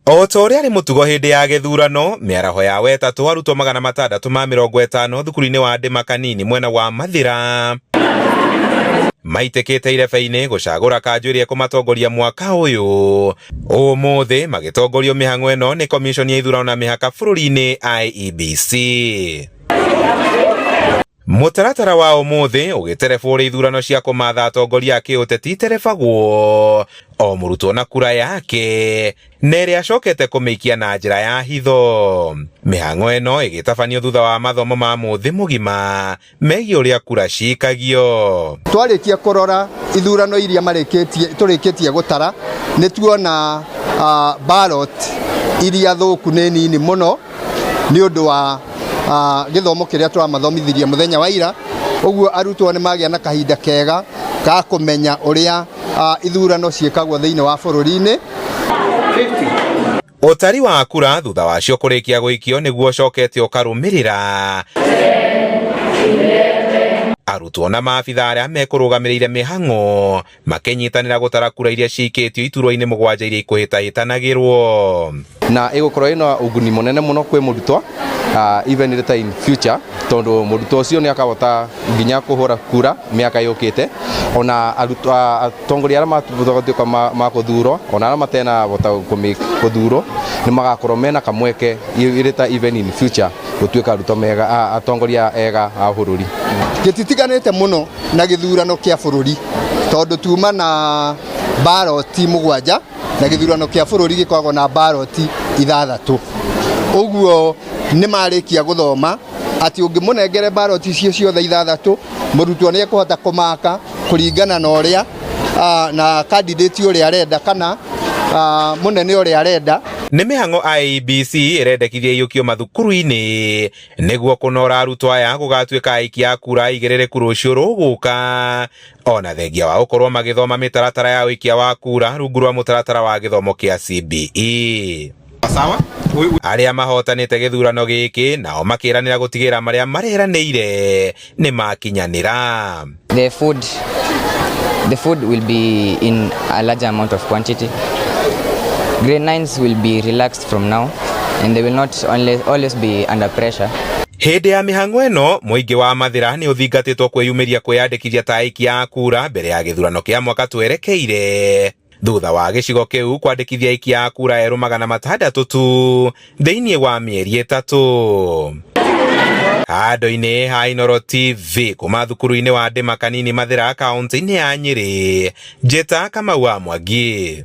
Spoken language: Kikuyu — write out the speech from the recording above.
O ta ũrĩa arĩ mũtugo hĩndĩ ya gĩthurano, mĩaraho ya wetatũ arutwo 650 thukuru-inĩ wa Ndĩma Kanini mwena wa Mathĩra maitĩkĩte irebe-inĩ gũcagũra kanjũ ĩrĩa ĩkũmatongoria mwaka ũyũ. Ũmũthĩ magĩtongorio mĩhang'o ĩno nĩ Commission ya ithurano na mĩhaka bũrũri-inĩ IEBC. Mũtaratara wa ũmũthĩ ũgĩterebwo ũrĩa ithurano cia kũmatha atongoria a kĩũteti iterebagwo, o mũrutwo na kura yake na ĩrĩa acokete kũmĩikia na njĩra ya hitho. Mĩhang'o ĩno ĩgĩtabanio thutha wa mathomo ma mũthĩ mũgima megiĩ ũrĩa kura cikagio. Twarĩkia kũrora ithurano iria marĩkĩtie tũrĩkĩtie gũtara nĩ tuona ballot iria thũku nĩ nini mũno nĩ ũndũ wa gĩthomo kĩrĩa tũramathomithirie mũthenya wa ira. Ũguo arutwo nĩ magĩa na kahinda kega ga kũmenya ũrĩa ithurano ciĩkagwo thĩinĩ wa bũrũri-inĩ. Ũtari wa kura thutha wacio kũrĩkia gũikio nĩguo ũcokete ũkarũmĩrĩra. Arutwo na maabitha arĩa mekũrũgamĩrĩire mĩhang'o makĩnyitanĩra gũtara kura iria ciikĩtio iturwa-inĩ mũgwanja iria ikũhĩtahĩtanagĩrwo. Na ĩgũkorwo ĩna ũguni mũnene mũno kwĩ mũrutwo, even later in future, tondũ mũrutwo ũcio nĩ akahota nginya kũhũra kura mĩaka yũkĩte. Ona arutwo, atongoria arĩa magatuĩka ma kũthurwo, ona arĩa matenahota kũthurwo, nĩ magakorwo mena kamweke later even in future gũtuĩka arutwo mega, atongoria ega a bũrũri. Gĩtitiganĩte mũno na gĩthurano kĩa bũrũri tondũ tuma na baroti mũgwanja na gĩthurano kĩa bũrũri gĩkoragwo na baroti ithathatũ. Ũguo nĩ marĩkia gũthoma atĩ ũngĩmũnengere baroti icio ciothe ithathatũ, mũrutwo nĩ ekũhota kũmaka kũringana na ũrĩa na candidate ũrĩa arenda kana mũnene ũrĩa arenda. Nĩ mĩhang'o IEBC ĩrendekithia ĩiyũkio mathukuru-inĩ nĩguo kũnora arutwo aya gũgatuĩka aikia a kura aigĩrĩrĩku rũciũ rũgũka, ona thengia wa gũkorwo magĩthoma mĩtaratara ya ũikia wa kura rungu rwa mũtaratara wa gĩthomo kĩa CBE. Arĩa mahotanĩte gĩthurano gĩkĩ nao makĩranĩra gũtigĩrĩra marĩa mareranĩire nĩ makinyanĩra. The food will be in a larger amount of quantity. Grade 9s will be relaxed from now and they will not only always be under pressure. Hĩndĩ ya mĩhang'o ĩno, mũingĩ wa Mathĩra nĩ ũthingatĩtwo kwĩyumĩria kwĩyandĩkithia ta aikia a kura mbere ya gĩthurano kĩa mwaka twerekeire, thutha wa gĩcigo kĩu kwandĩkithia aikia a kura erũ 600 tu thĩinĩ wa mĩeri 3. Handũ-inĩ ha Inooro TV kuma thukuru-inĩ wa Ndĩma Kanini, Mathĩra, kaunti-inĩ ya Nyĩrĩ, Njĩta Kamau wa Mwangi.